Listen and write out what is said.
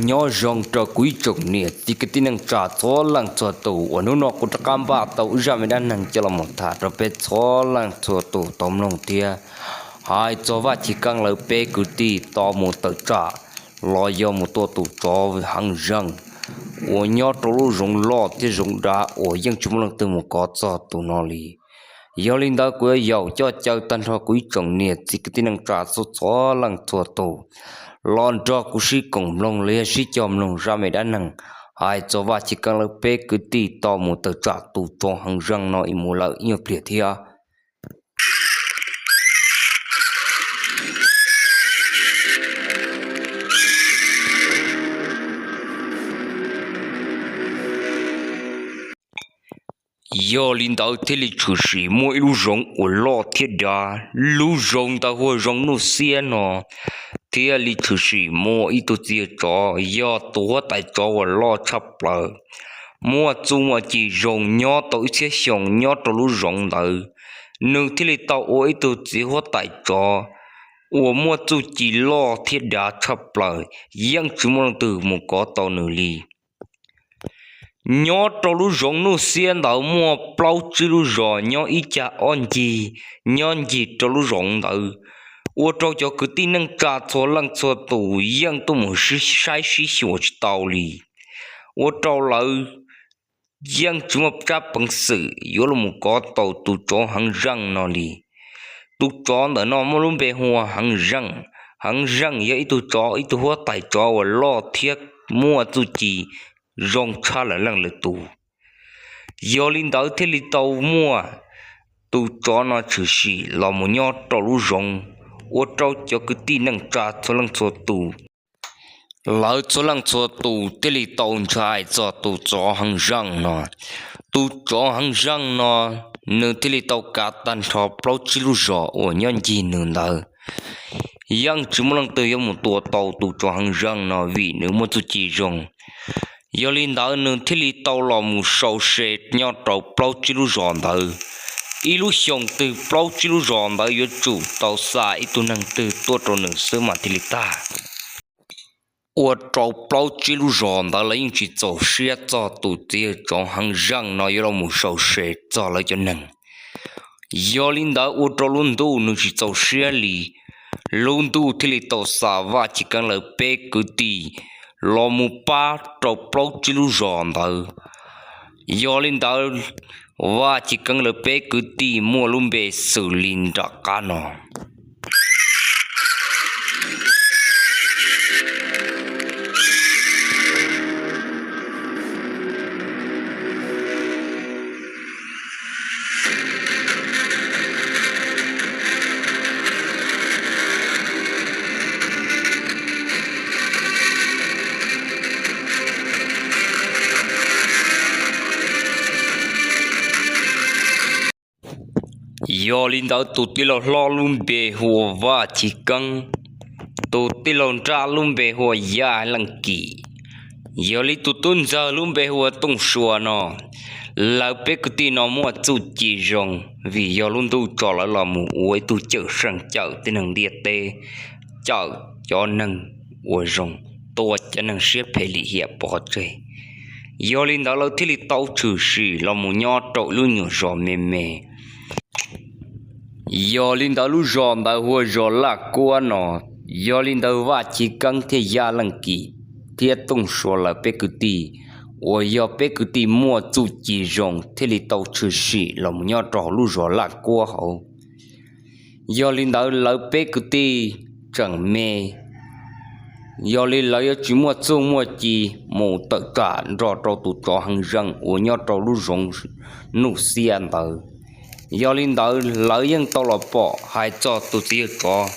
Nyob zoo rau kuv ib tsoom niam txiv kwv tij neej tsa txhua leej txhua tus uas hnub no kuv rov qab npaj tau ib zaj me dab neeg coj los mus tham rau peb txhua leej txhua tus tau mloog thiab. Hais txog Vaj Chiv Keeb lawv peb kwv tij tau mus tawm tsam los yog mus tua tus tsov heev zeej uas nyob rau lub zoov loj thiab zoov dav uas yeej tsis muaj leej twg mus kov txog tus no li. Yog li ntawd kuv yuav yaum coj caw tag nrho kuv ib tsoom niam txiv kwv tij neej tsa txhua txhua leej txhua tus los nrog kuv sib koom mloog los yog sib cog mloog zaj me dab neeg hais txog Vaj Chiv Keeb lawv peb kwv tij tau mus tawm tsam tus tsov heev zeej no mus lawm ib nyuag pliag thiab. Yog li ntawd thiaj li tshwm sim muaj ib lub zoov uas loj thiab dav, lub zoov ntawd hu ua Zoov Nuj Xiab no, thiaj li tshwm sim muaj ib tug txiv tsov yog tus huab tais tsov uas loj tshaj plaws, muaj txuj muaj ci zoo nyob tau ib txhiab xyoo nyob rau lub zoov ntawd. Nws thiaj li tau ua ib tug txiv huab tais tsov uas muaj txuj ci loj thiab dav tshaj plaws, yeej tsis muaj leej twg mus kov tau nws li. Nyob rau lub zoov Nuj Xiab ntawd muaj plaub tsib lub zos nyob ib cag ob ncig, nyob ncig rau lub zoov ntawd, ua rau cov kwv tij neej tsa txhua leej txhua tus yeej tuaj mus saib sib xyuas tsis tau li, ua rau lawv yeej tsis muaj tsab peev xwm yuav los mus kov tau tus tsov heev zeej no li. Tus tsov ntawm no muaj lub npe hu ua Heev Zeej. Heev Zeej yog ib tug tsov, ib tug huab tais tsov uas loj thiab muaj txuj ci zoo tshaj lawv leej lawv tus. Yog li ntawd thiaj li tau muaj tus tsov no tshwm sim los mus nyob rau lub zoov, ua rau cov kwv tij neej tsa txhua leej txhua tus, lawv txhua leej txhua tus thiaj li tau ntshai txog tus tsov Heev Zeej no. Tus tsov Heev Zeej no, nws thiaj li tau kav tag nrho plaub tsib lub zos uas nyob ncig nws ntawd. Yeej tsis muaj leej twg yuav mus tua tau tus tsov Heev Zeej no vim nws muaj txuj ci zoo. Yog li ntawd nws thiaj li tau los mus sau se nyob rau plaub tsib lub zos ntawd. Ib lub xyoo twg plaub tsib lub zos ntawd yuav tsum tau xa ib tug neeg twg tuaj rau nws xwb mas thiaj li tag. Ua rau plaub tsib lub zos ntawd lawv yeej tsis txaus siab txog tus txiv yawg tsov Heev Zeej no yuav los mus sau se txog lawv cov neeg. Yog li ntawd ua rau lub ntuj nws tsis txaus siab li. Lub ntuj thiaj li tau xa Vaj Chiv Keeb lawv peb kwv tij los mus pab rau plaub tsib lub zos ntawd. Yog li ntawd, Vaj Chiv Keeb lawv peb kwv tij muaj lub npe xws li nram qab no. Yog li ntawd tus tij laug hlob lub npe hu ua Vaj Chiv Keeb, tus tij laug nrab lub npe hu ua Yaj Leej Kim, yog li tus tub ntxawg lub npe hu ua Tooj Sua no. Lawv peb kwv tij no muaj txuj ci zoo, vim yog lub ntuj tso lawv los mus ua ib tug cawm seej cawm tib neeg ntiaj teb, cawm cov neeg uas zoo, tua cov neeg siab phem lim hiam pov tseg. Yog li ntawd lawv thiaj li tau tshwm sim los mus nyob rau ib lub nyuam zos me me. Yog li ntawd lub zos ntawd hu ua zos Laj Kuab no. Yog li ntawd Vaj Chiv Keeb thiab Yaj Leej Kim thiab Tooj Sua lawv peb kwv tij, uas yog peb kwv tij muaj txuj ci zoo thiaj li tau tshwm sim los mus nyob rau hauv lub zos Laj Kuab hauv. Yog li ntawd lawv peb kwv tij tseem me, yog li lawv yuav tsis muaj txuj muaj ci mus tawm tsam nrog rau tus tsov Heev Zeej uas nyob rau lub zoov Nuj Xiab ntawd. Yog li ntawd lawv yeej tau los pom hais txog tus txiv yawg tsov